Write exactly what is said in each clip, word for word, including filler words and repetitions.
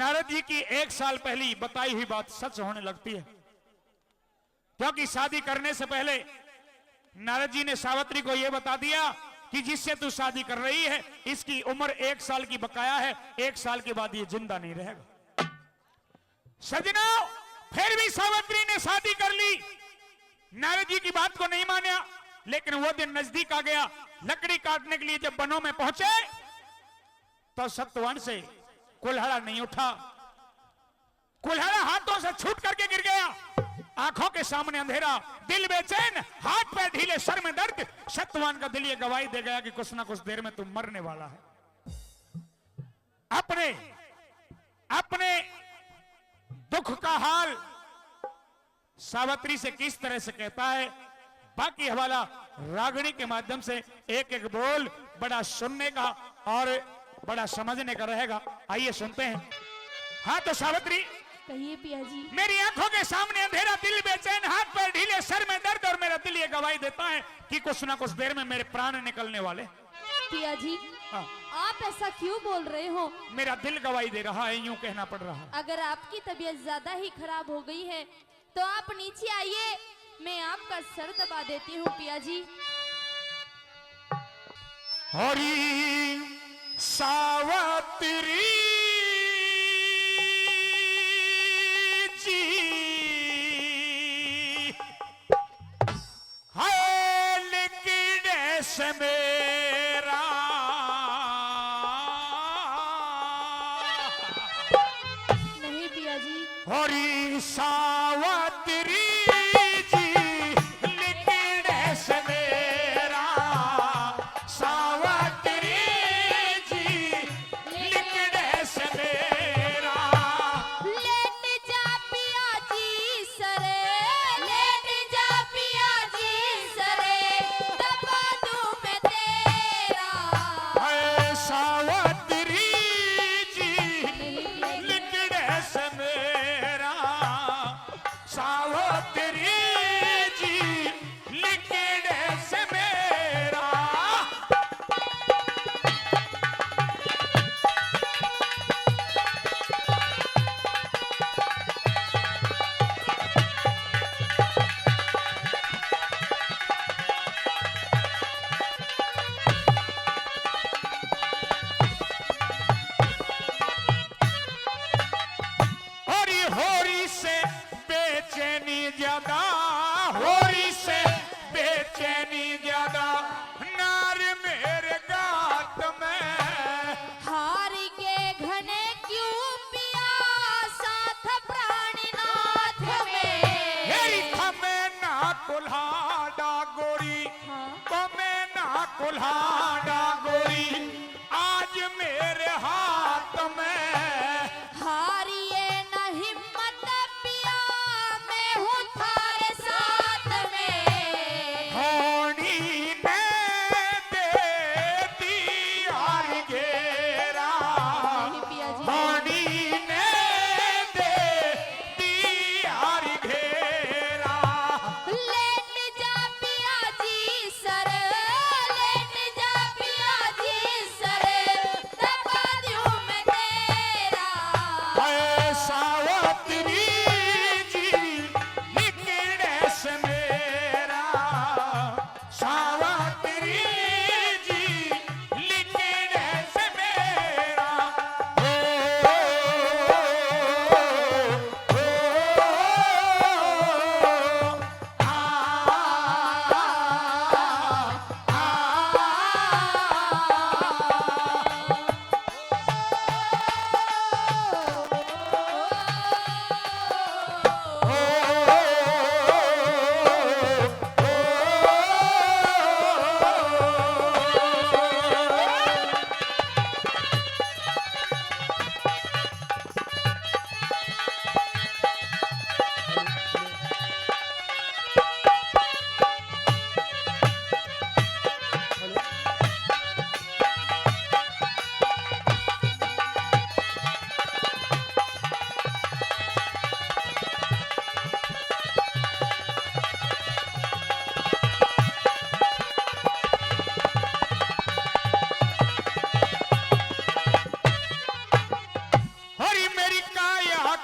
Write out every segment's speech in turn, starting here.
नारद जी की एक साल पहली बताई हुई बात सच होने लगती है, क्योंकि शादी करने से पहले नारद जी ने सावित्री को यह बता दिया कि जिससे तू शादी कर रही है, इसकी उम्र एक साल की बकाया है, एक साल के बाद ये जिंदा नहीं रहेगा। सजनों, फिर भी सावित्री ने शादी कर ली, नारद जी की बात को नहीं माना। लेकिन वो दिन नजदीक आ गया, लकड़ी काटने के लिए जब वनों में पहुंचे, तो सत्यवान से कुल्हाड़ा नहीं उठा, कुल्हाड़ा हाथों से छूट करके गिर गया। आंखों के सामने अंधेरा, दिल बेचैन, हाथ पैर ढीले, सर में दर्द। सत्यवान का दिल ये गवाही दे गया कि कुछ ना कुछ देर में तू मरने वाला है। अपने, अपने दुख का हाल सावित्री से किस तरह से कहता है, बाकी हवाला रागनी के माध्यम से एक एक बोल बड़ा सुनने का और बड़ा समझने का रहेगा। आइए सुनते हैं। हाँ तो सावित्री, कहिए पिया जी। मेरी आंखों के सामने अंधेरा, दिल बेचैन, हाथ पैर ढीले, सर में दर्द और मेरा दिल ये गवाही देता है कि कुछ ना कुछ देर में मेरे प्राण निकलने वाले। पिया जी, हाँ। आप ऐसा क्यों बोल रहे हो? मेरा दिल गवाही दे रहा है, यूं कहना पड़ रहा है। अगर आपकी तबीयत ज्यादा ही खराब हो गई है तो आप नीचे आइए, मैं आपका सर दबा देती हूँ पिया जी। हरी सावित्री जी, हाय लिकड़े से मेरा। नहीं पिया जी। हरी सावित्री जी, लिकड़े से मेरा, सावित्री जी, लिकड़े से मेरा। लेट जा पिया जी सरे, लेट जा पिया जी सरे, दबा दूं मैं तेरा। हाय सावित्री जी, लिकड़े से मेरा, सावित्री जी, लिकड़े से मेरा। होरी होरी से बेचैनी ज्यादा, होरी से बेचैनी ज्यादा, नार मेरे गात में। हार के घने क्यों पिया साथ प्राणनाथ में। मेरी थमे ना कुल्हाड़ा गोरी, हाँ। थमे ना कुल्हाड़ा गोरी, आज मेरे हाथ में। हारिए ना हिम्मत पिया, मैं हूँ थारे साथ में। होनी ने दे दी हार घेरा, नहीं पिया जी। होनी ने दे दी हार घेरा। लेट जा पिया जी सर, लेट जा पिया जी सर,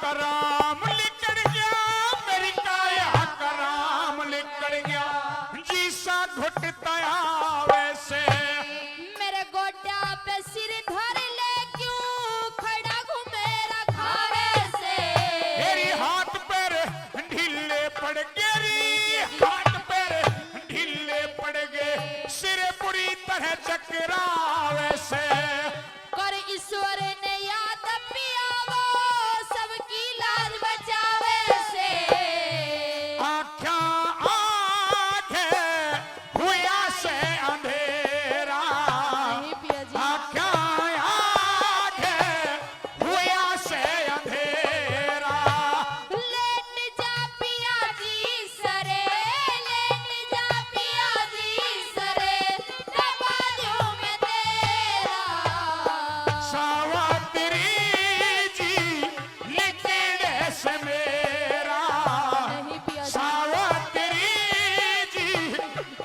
कराम लिकड़ गया, मेरी काया कराम लिकड़ गया, जिसा घुटता आवे से। मेरे गोड्या पे सिर धर ले, क्यों खड़ा घूमे रखावे से। मेरी हाथ पैर ढीले पड़ गए री, हाथ पैर ढीले पड़ गए, सिर बुरी तरह चकरावे से। कर ईश्वर ने याद पिया, वो सबकी लाज बचावे से। आख्या आंखें हुआ से अंधेरा, नहीं पिया जी। आख्या आंखें हुआ से अंधेरा। लेट जा पिया जी सरे, लेट जा पिया जी सरे, दबाजू में तेरा। सावतरी जी लिकड़े से मेरा, नहीं पिया जी। सावतरी जी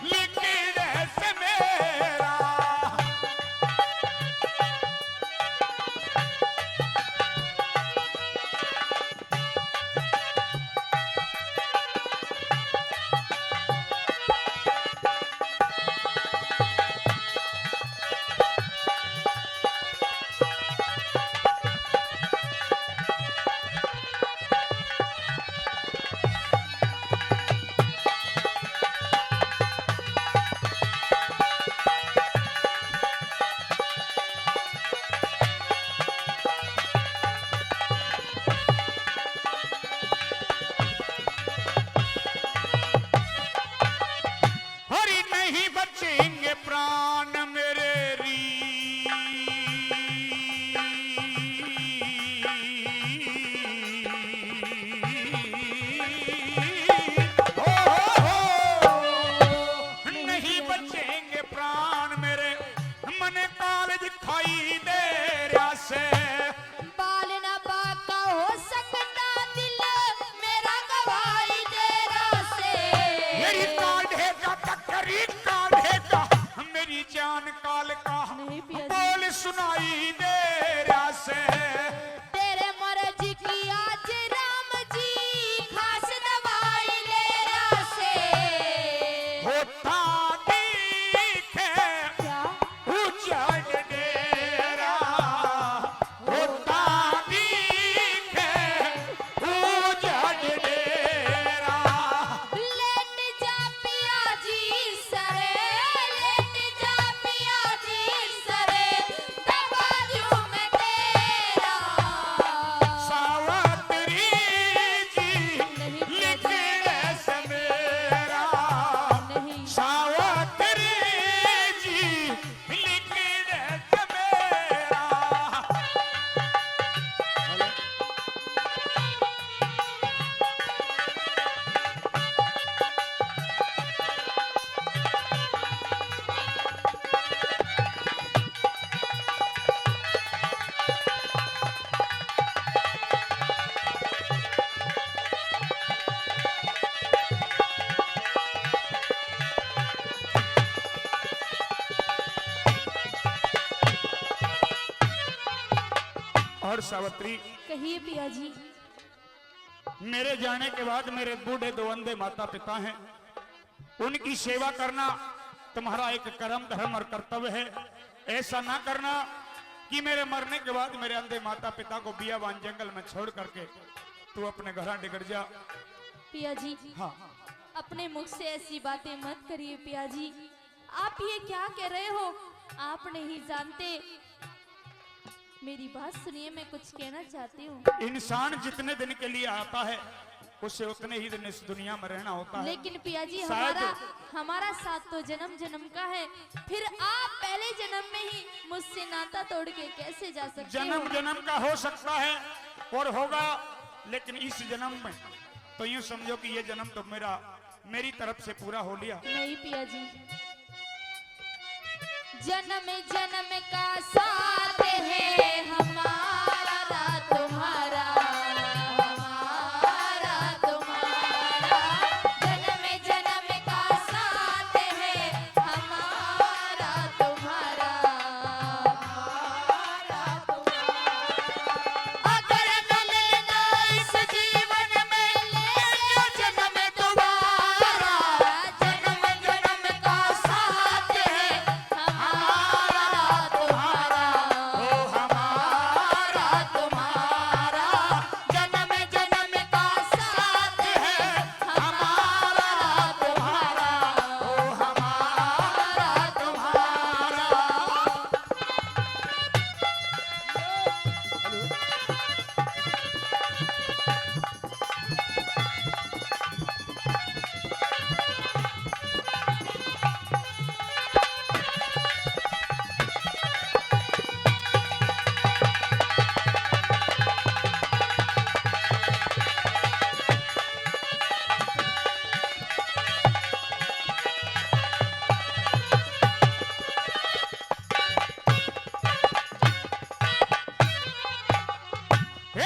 लिकड़े से मेरा। हरि नहीं बचेंगे प्राण मेरे री। हो, हो, हो। नहीं बचेंगे प्राण मेरे, मने कालज खाई दे रहा से। बाल ना बाका हो सकता दिल मेरा गवाही दे रहा से। मेरी काढ़े का टक्करी काढ़े का, मेरी जान काल का नहीं पिया जी। बोल सुनाई दे रहा से। तेरे मर्जी की आज राम जी खास दवाई ले रहा से। होता दिखे क्या? उजाड़ डेरा, होता दिखे उजाड़ डेरा। लेट जा पिया जी सरे, लेट जा पिया जी सरे, दबाजू में तेरा। सावतरी जी नहीं पिया जी। लिकड़े से मेरा। नहीं। सावतरी जी लिकड़े से मेरा। और सावित्री, कहिए पिया जी। मेरे जाने के बाद मेरे बूढ़े दो अंधे माता पिता हैं, उनकी सेवा करना तुम्हारा एक कर्म, धर्म और कर्तव्य है। ऐसा ना करना कि मेरे मरने के बाद मेरे अंधे माता पिता को बियाबान जंगल में छोड़ करके तू अपने घर डिगड़ जा। पिया जी, हाँ। अपने मुख से ऐसी बातें मत करिए पिया जी। आप ये क्या कह रहे हो, आप नहीं जानते। मेरी बात सुनिए, मैं कुछ कहना चाहती हूँ। इंसान जितने दिन के लिए आता है, उसे उतने ही दिन इस दुनिया में रहना होता है। लेकिन पिया जी, शायद हमारा, हमारा साथ तो जन्म जन्म का है, फिर आप पहले जन्म में ही मुझसे नाता तोड़ के कैसे जा सकते हो? जन्म जन्म का हो सकता है और होगा, लेकिन इस जन्म में तो यूं समझो कि ये जन्म तो मेरा, मेरी तरफ से पूरा हो लिया। नहीं पिया जी, जन्म जन्म का साथ है हमारा तुम्हारा, हमारा तुम्हारा। जन्म जन्म का साथ है हमारा तुम्हारा, हमारा तुम्हारा। अगर मिलना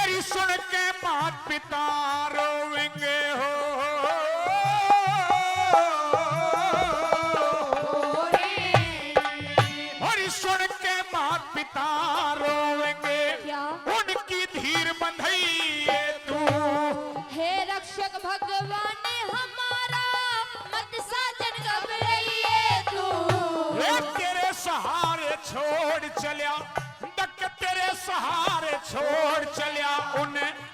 तेरी सुन के मात पिता रोवेंगे हो। और सुन के मात पिता रोवेंगे। क्या? उनकी धीर बंधइए तू। हे रक्षक भगवान हमारा, मत साजन घबराइए तू। ए तेरे सहारे छोड़ चल्या, डक तेरे सहारे छोड़ चल्या उन्हें।